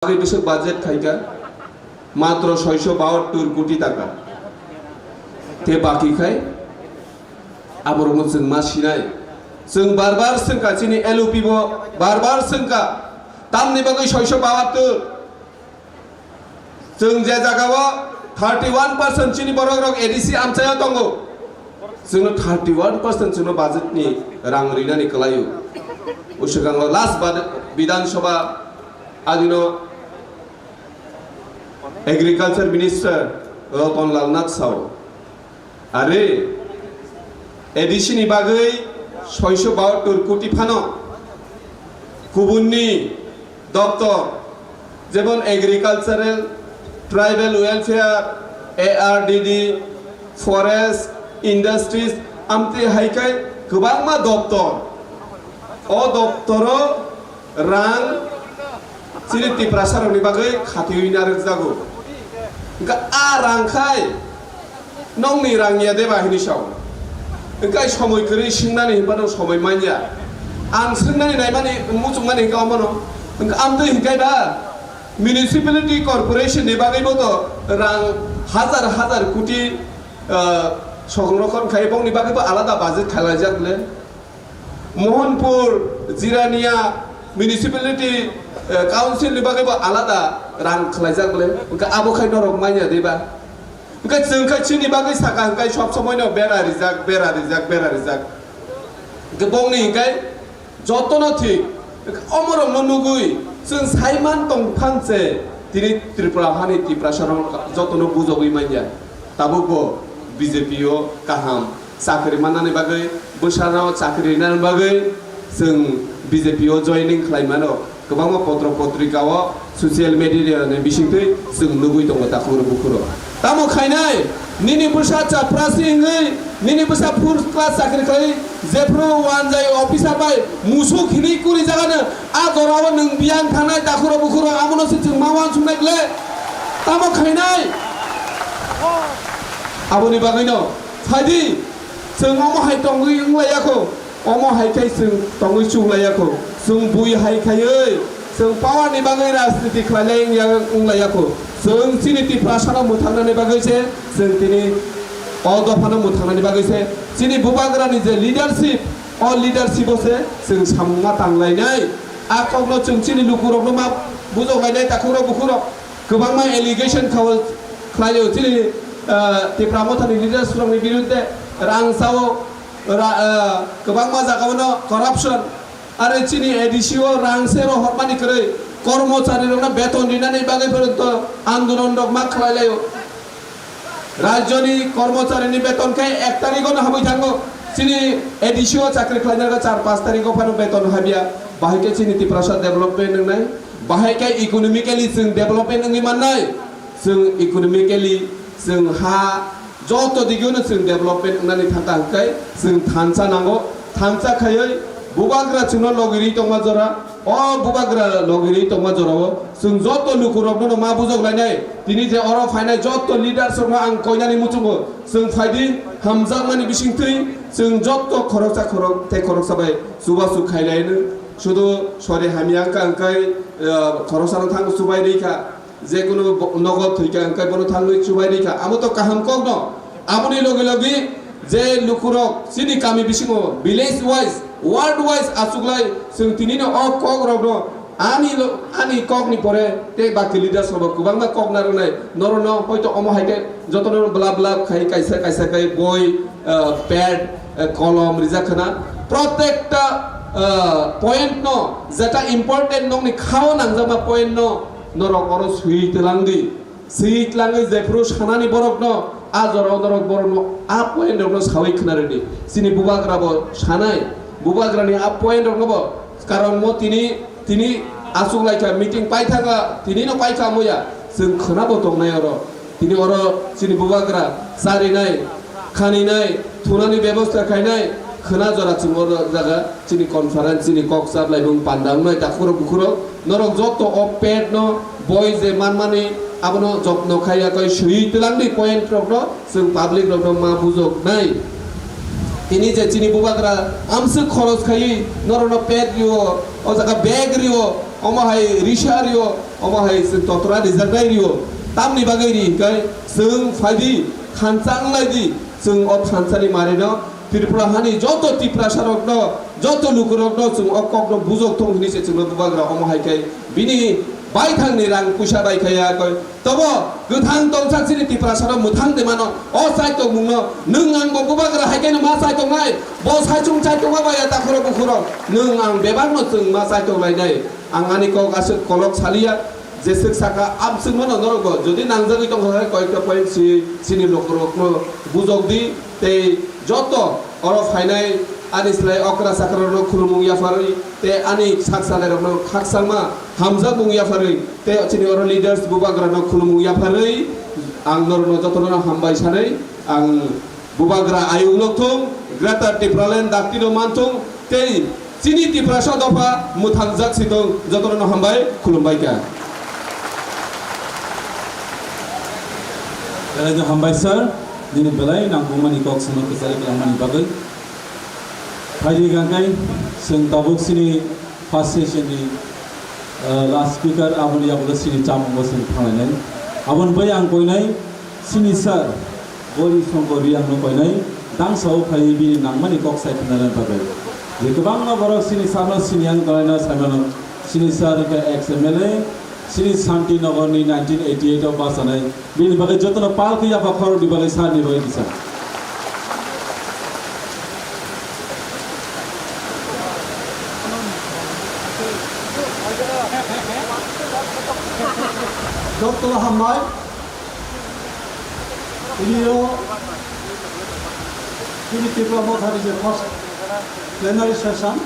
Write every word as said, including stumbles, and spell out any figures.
Bagwi bwswk budget khaikha matro soiso bahattor koti taka. Te baki khai aborokno chwng ma sinai. Chwng bar bar swngkha, chini L U P bo bar bar swngkha, tamni bagwi soiso bahattor? Chwng je jagao thirty one percent chini borok rok A D C amchaio tongo, chwngno thirty one percent chwngno budget ni rang rinani kwlaio. O swkango last bad-, Bidhan Sabha adino Agriculture Minister Ratan Lal Nath sao, are, A D C ni bagwi soiso bahattor koti phano kubunni doptor, jemon Agricultural, Tribal Welfare, A R D D, Forest, Industries, amtwi hai khe kwbangma doptor. O doptoro rang chini Tiprasa rokni bagwi khatiwi narwkjago. Hwnkhe a rang khai nokni rang ya deba hini sao. Hwnkhe somoi kwrwi swngnani hinba nwng somoi manya. Ang swngnani naimani muchungmani hwnkhe omono. Hwnkhe amtwi hwnkhe ba municipality corporation ni bagwi bo to rang hajar hajar koti, ah, songrokhon khai bongni bagwi bo alada budget khlaijak le. Mohanpur, Jirania Municipality, eh, Council ni bagwi bo alada rang khlaijak bole. Hwnkhe abo khai norok manya diba? Hwnkhe chwng khai chini bagwi saka hwnkhe sob somoi no bera rijak, bera rijak, bera rijak. Hwnkhe bongni hwnkhe jotono thik. Omorokno nugwi chwng saiman tong phanse tini Tripura hani Tiprasa rok jotono bujogwi manya. Tabuk bo B J P o kaham chakri mannani bagwi, bwsano chakri rinani bagwi chwng B J P o joining khlai mano. Kwbangma potro potrika o, social media ni bisingtwi chwng nugwi tongo takhuk rok bukhuk rok. Tamo khainai, nini bwsa chaprasi wngwi, nini bwsa first class chakri khlai, jephru wanjai officer bai musuk hinwi kuri jagano, a jorao nwng biyang thangnai takhuk rok bukhuk rok, amono se chwng ma uansuknai ble. Tamo khainai? Aboni bagwino phaidi, chwng omo hai tongwi wnglaiyakho, omo hai khai chwng tongwi chuklaiyakho. Chwng bui hai khaiwi chwng power ni bagwi rajniti khlailai wngya-, wnglaiyakho. Chwng chini Tiprasano mwthangnani bagwi se, chwng tini o dophano mwthangnani bagwi se, chini bubagrani je leadership, o leadership o se chwng samung ma tanglainai. A kokno chwng chini lukurokno ma bujoklainai, takhuk rok bukhuk rok. Kwbangma allegation khaio, khlaio chini, ah, Tipra Mothani leaders rokni birudde rang sao, ra-, ah, kwbangma jagao no corruption, are chini A D C o rang se rohormani kwrwi, kormochari rokno beton rinani bagwi photo andolon rok ma khlai laio. Rajyoni kormocharini beton khe ek tarikh o no habwi thango. Chini A D C o chakri khlaina rok char panch tarikh o phano beton habya. Bahai khe chini Tiprasa development wngnai. Bahai khe economically chwng development wngwi mannai. Chwng economically, chwng ha, joto digino chwng development wngnani thangkha hwnkhe chwng thansa nango. Thansa khaiwi bubagra chwngno logirwi tongma jora. O bubagra logirwi tongma jorao chwng joto lukurokno ma bujok lainai. Tini je oro phainai joto leaders rokno ang koinani muchungo chwng phaidi hamjakmani bisingtwi chwng joto khoroksa khorok tei khoroksa bai chubachu khailaino. Sudu sori hamya wngkha hwnkhe, eh, khoroksano thang chubai rikha. Jekunu bo-, nogo thwikha hwnkhe bono thangwi chubai rikha. Amo to kaham kokno. Aboni logi logi je lukurok chini kami bisingo village wise, ward wise achuklai chwng tinino o kokrokno ani lo-, ani kokni pore tei baki leaders rokbo kwbangma kok narwknai. Norokno hoito omo hai khe jotono bla bla khai kaisa kaisa khai boi, ah, pad, ah, kolom rijak khna. Protekta, ah, point no jeta important nokni khao nangjakma point no norok oro swi twlang di. Swi tlangwi jephru sanani borokno, a jorao norok borokno a point rokno sawi khna rwdi. Chini bubagra bo sanai, bubagrani a point rokno bo, karon mo tini, tini achuk laikha, meeting paithaka, tini no paikha moya, chwng khna bo tongnai oro. Tini oro chini bubagra charinai, khaninai, thunani bebosta khainai, khwna jora chwng oro jaga chini conference, chini kok chaplaimung panda wngnai takhurok bukhurok, norok joto o pet no boi je manmani abono jotno khaiya koi swi twlangdi point rok no chwng public rok no ma bujok nai. Tini je chini bubagra amswk khoros khaiwi norok no pet rio, o jaga bag rio, Omo hai risa rio, omo hai chwng totra rijaknai rio. Tamni bagwi ri hwnkhe chwng phaidi, thansa wnglaidi, chwng o thansani marino Tripura hani joto Tiprasarokno, joto lukurokno chwng o kokno bujok thung hwnwi se chwngno bubagra omo hai khe bini baithangni rang puisa bai khe ya koi. Tobo kwthang tongsak chini Tiprasano mwthang de mano. O chaitok mungno nwng ang bo bubagra hai khe ma chaitok nai. Bo saichung chaitok ma baya takhoro bukhoro. Nwng ang bebakno chwng ma chaitok lainai. Ang ani kok aswk kolok saliya. Jeswk saka amswk mano norok bo. Jodi nangjagwi tongkha hai koyekta point si chini lukurokno bujok di. Tei joto oro phainai ani slai okra chakrarokno khulumung yapharwi tei ani sak salairokno khakchangma hamjakmung yapharwi tei chini oro leaders bubagrano khulumung yapharwi ang norokno jotono hambai sanwi ang bubagra ayuk lokthung, Greater Tipraland daktino manthung tei chini Tiprasa dopha mwthangjak sithung, jotono hambai khulumbai kha. Belai no hambai sir, nini belai nangkukmani kok sano kwchari kwlangmani bagwi. Phaidi gangkai, chwng tabuk chini first session ni, uh, last speaker, aboni yagulo chini chamung bo chwng thanglainai. Aboni bai ang koinai chini sir, Gori Songko Riang no koinai, dangsa o phai bini nangmani kok sai thwngna bagwi. Je kwbangma borok chini sir no sini ang koinai no sai mano. Chini sir khe ex M L A, chini Shanti Nagar ni nineteen eighty eight o pass anai. Bini bagwi jotono pal khe yapha khorokni bagwi sir ni bagwi kisa. Doctor Hambai, ini yo, ini Tipra Motha ni je first plenary session.